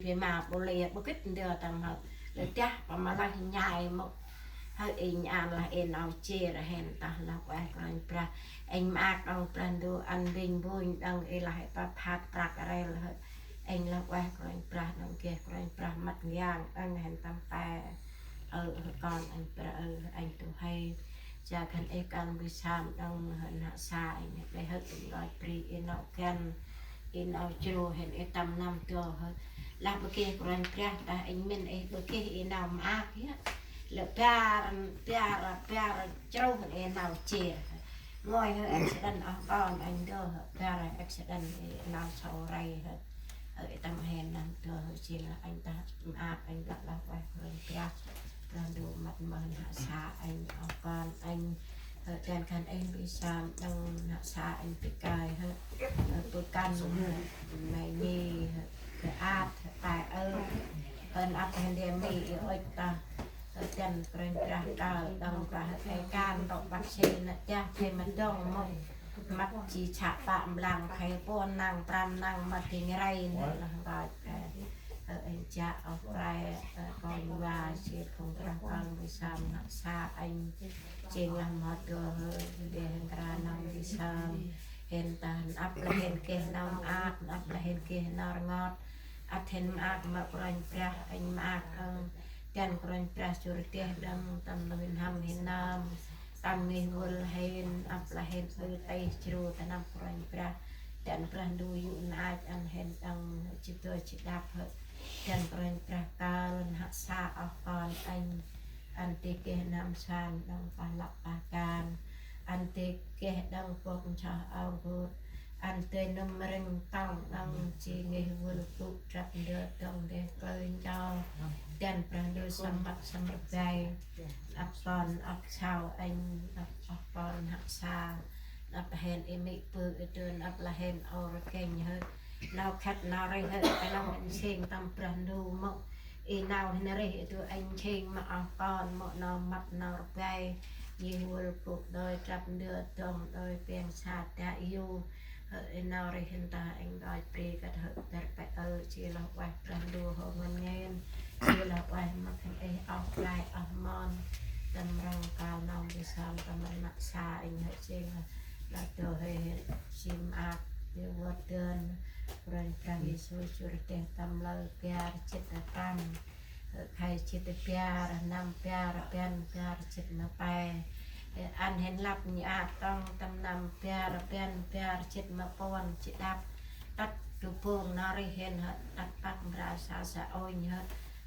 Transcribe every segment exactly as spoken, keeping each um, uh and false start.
Bi ma bol lĕ bơh gĭt ndơ tâm hơ̆. Lĕ dah pă ma lah nhai mŭk. Hơ̆ êng an lah ê nau chê ra hên tah lah ueh Kôranh Brah. Êng maak ŏng Brah Ndu ăn bênh bônh đŏng ê lah ê pă phat prăk rel hơ̆. Êng lah ueh Kôranh Brah đŏng geh Kôranh Brah măt ngiang đŏng hên tâm pe. Ơ hơ̆ kon êng Brah ơ êng tu hay. Cha khân ê kăn bi sam đŏng hơ̆ nă sa êng hơ̆ lĕ hơ̆ êng roi bri ê nau găn. Ê nau chru hên ê tâm năm dô hơ̆. Lah bơ geh Kôranh Brah tah êng mĭn ê bơ geh ê nau maak yơh. Lĕ bar, bar, bar chru hên ê nau chê. Ngơi hơ̆ accident oh kon êng dô hơ̆ bar accident ê nau sau rai hơ̆. Hơ̆ ê tâm hên năm dô hơ̆ jêng lah êng tah maak êng lah lah ueh Kôranh Brah. Brah Ndu măt mơh nă sa êng oh kon êng. Hơ̆ dăn khân êng bi sam đŏng nă sa êng bi kơi hơ̆. Hơ̆ bơ kăn hơ̆ mê nhi hơ̆ kơ at hơ̆ tai ơ. Hơ̆ ăp hên đê mi ê ŭch tah. Hơ̆ dăn Kôranh Brah kơl đŏng tah hơ̆ ê kan tŏk bác sĩ nă dah thê măt dŏng mŭk. Măt ji chă pă mblang khay puăn năng prăm năng măt dĭng rei nă lah nkoch. Ơ êng jă oh kray ơ kônh va jêh phung Brah kơl bi sam nă sa êng. Jêng lah mhât dô hơ̆, geh nkra nau bi sam. Hên tah ăp lah hên geh nau maak, ăp lah hên geh nau rngot. Ăt hên maak ma Kôranh Brah, êng maak ơng. Dăn Kôranh Brah jur deh đŏng tâm lŭ hên hăm hên nơm. Tâm ngih vâl hên, ăp lah hên ư tih jru ta năp Kôranh Brah. Dăn Brah Ndu yô̆ năch ăn hên đŏng jêh dô jêh đăp hơ̆. Dăn Kôranh Brah kơl nă sa oh kon êng. Ăn dê geh năm san đŏng pah lăp pah kan. Ăn dê geh đŏng bok nsoh âu gôt. Ăn dê nâm rĭng tŏng đŏng ji ngih vâl gŭ trăp ndơ đŏng deh klơi ncho. Dăn Brah Ndu săm măt săm rbai. Ăp kon ăp sau êng ăp oh kon nă sa. Ăp hên ê mê̆ bơ̆ ê dơn ăp lah hên ôr kêng hơ̆. Nau khât nau rêh hơ̆, ê nau hên sêng tâm Brah Ndu mŭk. Ê nau hên rêh ê dô êng sêng ma oh kon mŭk nau măt nau rbai. Ngih vâl gŭ đôi trăp ndơ dŏng đôi pêng sa dak yu. Hơ̆ ê nau rêh hên tah êng đoi bri kăt hơ̆ bar pe ơ jêh lah ueh Brah Ndu hŏ ngăn ngên. Jêh lah ueh ma khân ê oh kray oh mon. Tâm rŏng kal nau bi sam tâm rnăk sa êng hơ̆ jêng lah. Lah dô hê hên sim ak. Dê vot dơn. Kôranh Brah Yêsu jur deh tâm lơ biar jêt tâm. Hơ̆ khay jêt biar, năm biar, rbăn biar, jêt ma pe. Hơ̆ ăn hên lăp nhêt tŏng tâm năm biar, rbăn biar, jêt ma puăn, jêh đăp. Tât du bông nau rêh hên hơ̆, tât păk mbra sa sa ônh hơ̆.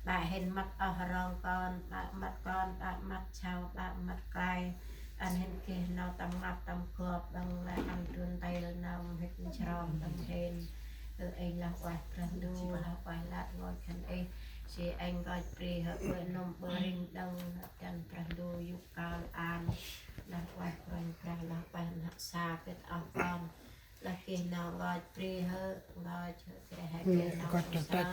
Ƀă hên măt oh rŏng kon, ƀă măt kon, ƀă măt sau, ƀă măt kray. Ăn hên geh nau tâm ngăp tâm gop đŏng lĕ ăn dun tay nau mhĭk nsrong tâm hên. Ơ êng lah ueh Brah Ndu, lah ueh lăp ngơi khân ê. Jêh êng nkoch bri hơ̆ bơ̆ nâm bơ̆ rĭng đŏng hơ̆ dăn Brah Ndu yô̆ kơl ăn. Lah ueh Kôranh Brah, lah ueh nă sa gĭt oh kon. Lah geh nau nkoch bri hơ̆, nkoch hơ̆ geh hê geh nau kơt sa.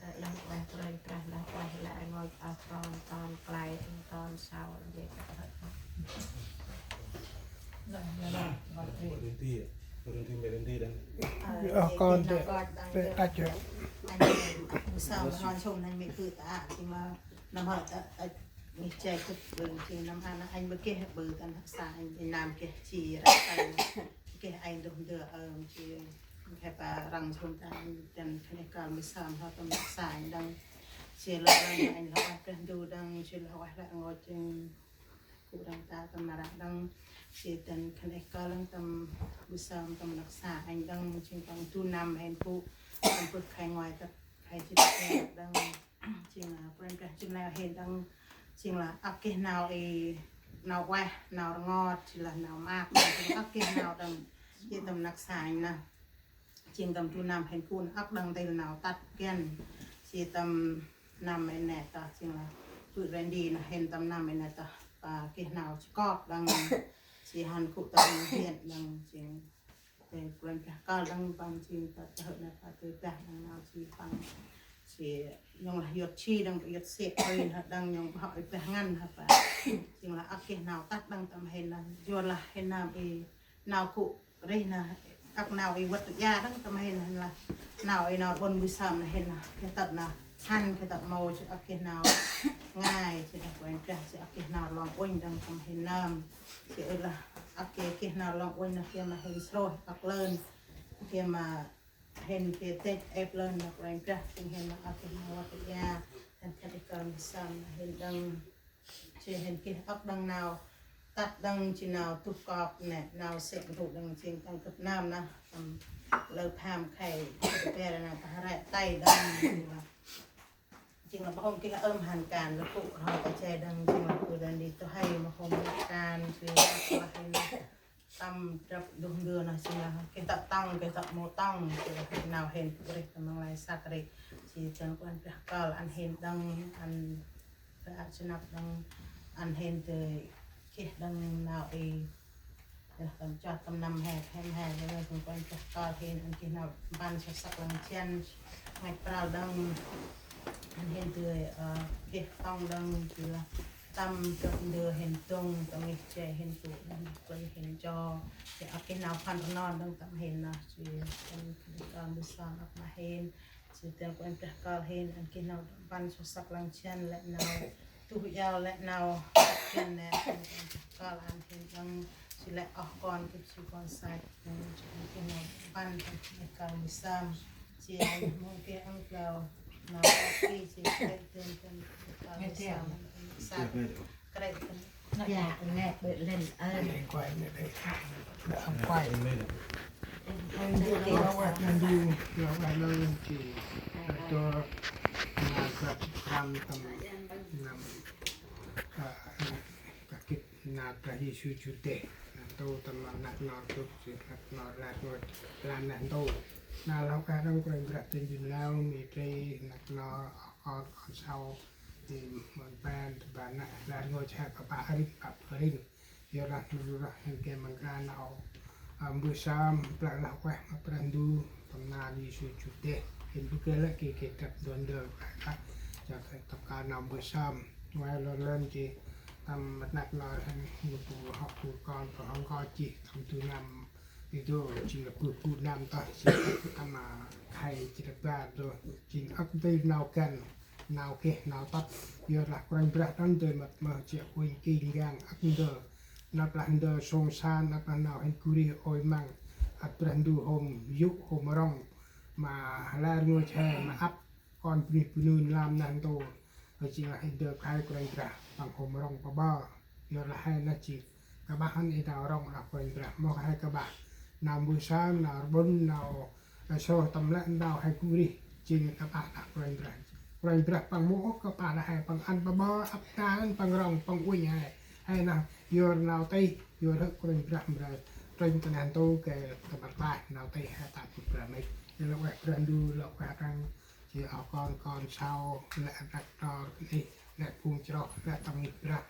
Ơ, lah ueh Kôranh Brah, lah ueh lĕ rngôch oh kon, kon klei, kon sau, jêh kơt hơ̆. Rêh nti, rêh nti, mê rêh nti đŏng. Ơ, oh kon dê, tât jêh. Anh, sao mà nói chung anh mới cứ ta, thì mà năm hở ta, ta, mình chạy chút bưng, thì năm hở anh mới kia bưng, ta sa anh, anh làm kia, chỉ ra tay, kia anh đừng đưa, ờ, chỉ Khe ta răng sum ta dăn khân ê kal mi sam hŏ tâm năk sa anh đăng. Jêh lah răng anh lah ueh Brah Ndu đăng, jêh lah ueh lah ngôch jêng. Gŭ răng ta tâm năk răng đăng. Jêh dăn khân ê kal đăng tâm mi sam tâm năk sa anh đăng. Jêng tâm du năm hên gŭ. Tâm bơh khay ngoai tât khay jêh đăng. Jêng lah Kôranh Brah jêng lah hên đăng. Jêng lah ăp geh nau ê, nau ueh, nau rngot, jêh lah nau maak, jêng ăp geh nau đăng. Jêh tâm năk sa anh nơh. Jêng tâm du năm hên gŭ ăp đăng ntil nau tât găn. Jêh tâm năm ê nê tah jêng lah bơ̆ Randy nơh hên tâm năm ê nê tah, ăp geh nau jêh kop đăng. Jêh hăn gŭ tâm huyện đăng jêng. Jêh Kôranh Brah kơl đăng păng jêng ta chơhơ̆ nê pă tê dah đăng nau jêh păng. Jêh nhŏng lah yot chi đăng yot sek ơi hă đăng nhŏng bơh ơi bơh ngăn hă pă. Jêng lah ăp geh nau tât đăng tâm hên nơh. Yor lah hên năm ê nau gŭ rêh nơh, Ăk nau i văt ia đăng tâm hên hên lah. Nau i nau ƀon mbơh sơm na hên lah. Geh tât na hăn geh tât mâu, jêh ăk geh nau ngai, jêh ăk Kôranh Brah, jêh ăk geh nau lŏng uănh đăng tâm hên nơm. Jêh ơ lah ăk geh geh nau lŏng uănh na geh ma hên srôih ăk lơn. Geh ma hên geh têch êp lơn na Kôranh Brah, jêng hên ma ăk geh nau văt ia. Hên geh ăk mbơh sơm na hên đăng. Jêh hên geh ăk đăng nau tât đăng jêh nau tuh kop nê, nau sek ntu đăng jêng tăng gâp năm na, tâm lơ pham khay, gâp ber na ta rê tay đăng jêng lah. Jêng lah bơh hôm geh ơm hăn kan, lah kŭ rhoi ta che đăng, jêng lah kŭ đăng đi tuh hay, ma hôm lah kan, jêng lah hên tâm drăp đuh ndơ na, jêng lah geh tât tŏng, geh tât mâu tŏng, jêng lah nau hên kŭ rêh tâm nau lai săk rêh, jêng tăng Kôranh Brah kơl ăn hên đăng, ăn Ba a sơnăp đăng ăn hên dơi geh đăng nau i. Dah tâm chot tâm năm he, he, he, dơi dơi dơi Kôranh Brah kơl hên ăn geh nau mpăn săk săk lăng jan. Ngăch pral đăng ăn hên dơi, ơ, geh tŏng đăng jêh lah tâm gâp ndơ hên dŏng, tâm ngih che hên tŭ đăng, Kôranh hên cho. Jêh ăk geh nau phăn rnon đăng tâm hên nơh, jêh ăn geh nau mbơh sơm ăk ma hên. Jêh dơi Kôranh Brah kơl hên ăn geh nau mpăn săk săk lăng jan lĕ nau tuh iăl lĕ nau jan nê, Kôranh Brah kơl ăn hên đăng. Jêh lĕ oh kon gâp jêh kon săch, jêh ăn geh nau mpăn, jêh kơl mbơh sơm. Jêh ăn mâu geh ăn kơl nau ăk geh, jêh lĕ dơi dơi kơl mbơh sơm. Săch. Krê tâm. Dạ, nghe bệ lên ơn. Quay này đây. Đã quay. Quay video, quay video, quay lên chị. Cho na grab răm tâm năm. Ka kit na Brah Yêsu Judê. Na tô tâm năm năk nor tŭk, si năk nor lĕ ngôi lan năk tô. Na lŏ ka đăng Kôranh Brah tĭng jun nau, mi trê năk nor, kon, kon sau. Ti mân pen, ti ban năk, lĕ ngôi chhe pa pa rin, pa pa rin. Yor lah, yor lah, hên geh măng kra nau, a, mbơh sơm, plơ̆ lah ueh ma Brah Ndu, tâm nar Yêsu Judê. Hên bu geh lĕ geh geh drăp ndơ ndơ, plơ̆ lah, yor geh tâm ka nau mbơh sơm. Ueh lor lơn geh, tâm mât năk lor hên, ngu bu hŏk bu kon, bu hŏk kon geh, tâm du năm, Ê dô, jêng lah bơh bu năm tah, jêng lah tâm, a, khay jêng lah bar dô, jêng ăk dơi nau găn, nau geh, nau tât, yor lah Kôranh Brah đăng dơi mât mơh jêh uănh king gang ăk ndơ, năp lah ndơ sông san, năp lah nau hên gŭ rêh ôi măng, ăt Brah Ndu hôm yô̆ hôm rŏng, ma lĕ rngôch he, ma ăp kon bunuyh bunuyh lam neh ntu. Jêng lah hên dơi khay Kôranh Brah păng hôm rŏng pa ƀơ. Yor lah he nơh jêng kƀah hăn i nau rŏng lah Kôranh Brah. Mâu he kƀah. Nau mbơh sơm, nau rƀŭn, nau, ơ, srôih tâm lĕ nau he gŭ rêh. Jêng kƀah lah Kôranh Brah. Kôranh Brah păng mâu ôh kƀah lah he păng ăn pa ƀơ ăp nau ăn păng rŏng păng uănh he. He nơh yor nau tih, yor hơ̆ Kôranh Brah mra trŭnh ta neh ntu gay tâm rklaih nau tih he ta ƀư Brah mĭt. Yor lah ueh Brah Ndu, lah ueh răng. Jêh oh kon, kon sau, lĕ năk nor, ih, lĕ phung chroh, lĕ tâm ngih Brah.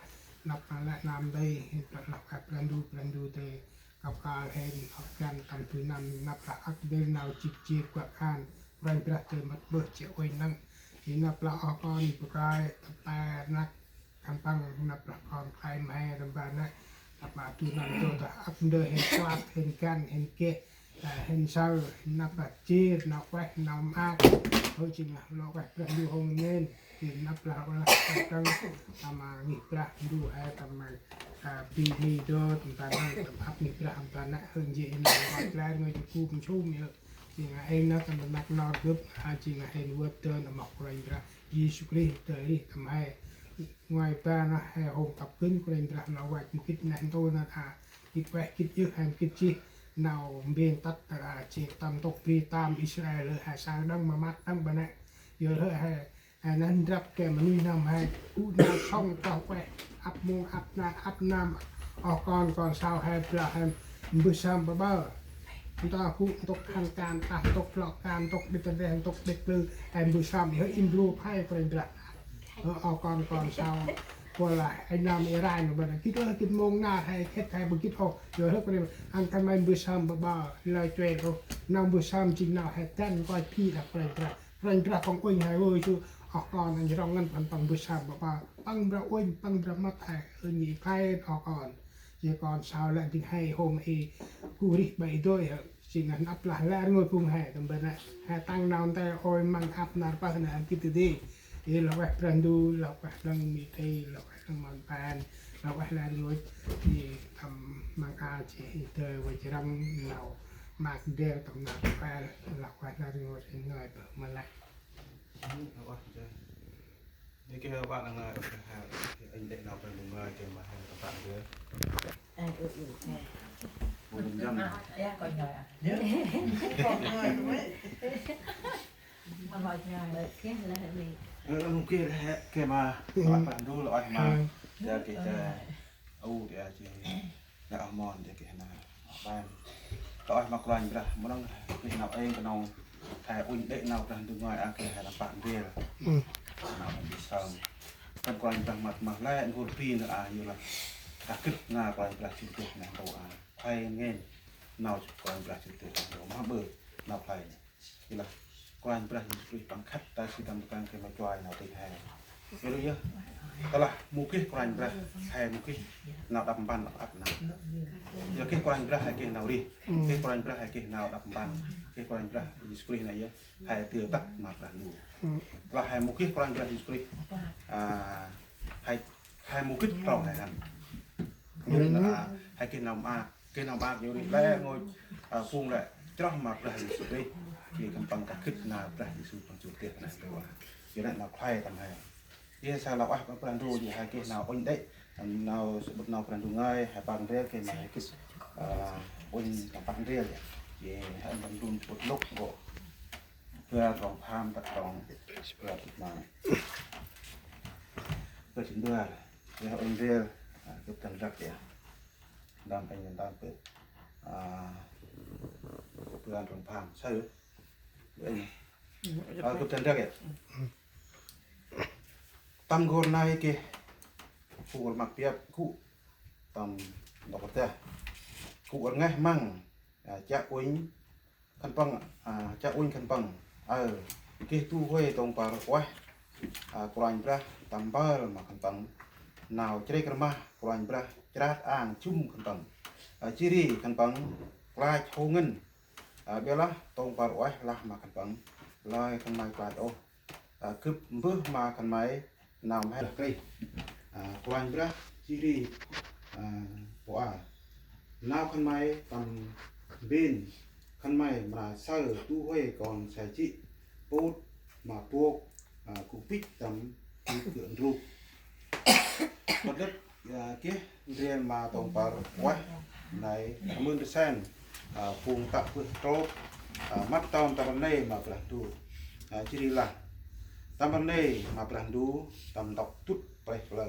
Năp lĕ năm dơi, hên plơ̆ lah ueh Brah Ndu, Brah Ndu dơi kăp kal hên, oh găn tâm du năm, năp lah ăk dơi nau jêr jêr guă khan, Kôranh Brah dơi mât bơh jêh uănh năng. Jêh năp lah oh kon, bu kơi, tâm pe, năk, khân păng, năp lah kon khlay mhe tâm ban nĕ. Năp ma du năm dô dah ăk ndơ hên klăp, hên găn, hên geh, ơ, hên saơ, năp lah jêr, nau ueh, nau maak. Hơ jêng lah, lŏ ueh Brah Ndu hôm ngên. Jêng năp lah ueh lah kăp tăng, tâm, ơ, ngih Brah Ndu he, tâm, ơ, bi mi dô, tâm ban nĕ, tâm ăp ngih Brah, tâm ban nĕ, hơ jêh hên lah, lŏ ueh ngơi jêh gŭ msum, ơ. Jêng lah hên nơh tâm năk nor gâp, ơ, jêng lah hên vơt dơn, tâm ăp Kôranh Brah Yêsu Krist, dơi rêh tâm he. Ngoai ba nơh he hôm kăp gân Kôranh Brah nau văch mgĭt neh ntu nơh a. Gĭt ueh gĭt yơh he mgĭt jêh nau mbêng tât a jêh tâm ntŭk bri tam Israel he saơ đăng ma măt đăng ba nĕ. Yor hơ̆ he, he neh ndrăp gay ma nuih n'hâm he gŭ nau sŏng toh ueh ăp mông ăp nar ăp năm oh kon kon sau he blah he mbơh sơm pa ƀơ. Nta gŭ ntŭk hăn kan tah ntŭk lŏ kan ntŭk đĭt ndeh ntŭk đĭt lư he mbơh sơm yơh im bru phai Kôranh Brah. Ơ, oh kon kon sau. Pô lah, anh nam i rai nô bơh gĭt ôh, gĭt mông nar he, khĕt he bơh gĭt ôh. Yor hơ̆ Kôranh, ăn khân may mbơh sơm pa ƀơ, lơi chuê ôh. Nau mbơh sơm jêng nau he dăn nkoch phi lah Kôranh Brah. Kôranh Brah păng uănh he ôi su, oh kon, anh rŏng ngăn păng păng mbơh sơm pa ƀơ. Păng Brah uănh, păng Brah mât he, ơ nhi khai oh kon. Jêh kon sau lĕ dâng he hôm i, gŭ rêh ƀă i dơi hơ̆. Jêng ngăn ăp lah lĕ rngôch phung he tâm ban a. He tăng nau nte ôi măng ăp nar pơh na gĭt dadê. Ê, lah ueh Brah Ndu, lah ueh lăng mi tê, lah ueh lăng mon pen, lah ueh lĕ rngôch. Ê, tâm măng a jêh ê dơi wa jrăng nau mak ndrel tâm nau pel, lah ueh lĕ rngôch ê ngơi bơh ma lĕ. Ê, lah ueh jêh. Ê, kê, bạn đang, ờ, anh để nào phải ngồi kê mà hai các bạn kia. Ê, ê, ê, ê. Một mình dăm. À, ê, coi ngồi à? Ê, ê, ê. Mà hỏi ngồi. Ê, kê, là mình. Ê, là một kia là kê mà. Bạn, bạn đu là ai mà. Ê. Giờ kê, kê. Ơ, kê, kê. Nau oh mon dê geh nau ƀon. Tơlah ma Kôranh Brah mrŏng geh nau êng knŏng he uănh đê̆ nau Brah Ndu ngơi a geh he nau pă ndrel. Nau ƀon bi sơm. Tâm Kôranh Brah măt mah lĕ n'gul pi nơh a, yorlah kah gĭt nau Kôranh Brah jŭr deh neh ntu a. Khlay ngăn nau Kôranh Brah jŭr deh neh ntu mah ƀư nau khlay. Yorlah Kôranh Brah Yêsu Krist păng khât ta si tâm rkăng gay ma chuai nau tih he. Yorlah yơh. Tơlah mâu geh Kôranh Brah, he mâu geh nau đăp mpăn đăp ăp nau. Yorlah geh Kôranh Brah he geh nau rêh. Geh Kôranh Brah he geh nau đăp mpăn. Geh Kôranh Brah Yêsu Krist nây yơh. He dơi tât ma Brah Ndu. Tơlah he mâu geh Kôranh Brah Yêsu Krist. À, he, he mâu gĭt trong he hăn. Yorlah, à, he geh nau maak. Geh nau maak yorlah lĕ rngôch, à, phung lĕ chroh ma Brah Yêsu Krist. Geh khân păng kah gĭt nau Brah Yêsu păng jŭr deh neh ntu a. Geh nau khlay tâm he. Geh sa lah ueh Brah Ndu geh he geh nau uănh đê̆. Nau sơbŭt nau Brah Ndu ngơi he pă ndrel geh ma he gĭt, à, uănh tâm pă ndrel. Geh he tâm dun sơbŭt Luk gô. Bar trong pham tât trong bar jât ma. Bar jât bar. Geh uănh ndrel, à, gâp dăn răk yơh. Đăm anh đăm pêt. À, bar trong pham. Saơ. Anh. À, gâp dăn răk yơh. Tâm n'gor nây geh gŭ rmăk biăp gŭ tâm ntŭk rdah. Gŭ rngeh măng, à, chiă uănh khân păng, à, chiă uănh khân păng. Ơ, geh du huê tông păr ueh, à, Kôranh Brah tâm mpơl ma khân păng. Nau chrêk rmah Kôranh Brah chrat ang jŭm khân păng. À, jêh ri khân păng klach hô ngăn. À, ƀiălah tông păr ueh lah ma khân păng: Lơi khân may klach ôh. À, gâp mbơh ma khân may nau mhe lah Krist. À, Kôranh Brah jêh ri, à, pô a. Nau khân may tâm mbên, khân may mra saơ du huê kon se jê̆ pôt ma pôk, à, gŭ bĭch tâm gŭ gơ̆ ndrôk. Păt lĕt, à, geh ndrel ma tông păr ueh nây rmưn rsen, à, phung tă bơh trôk, à, măt ton tâm rnê ma Brah Ndu. À, jêh ri lah tâm rnê ma Brah Ndu tâm ntŭk dŭt prêh plơ.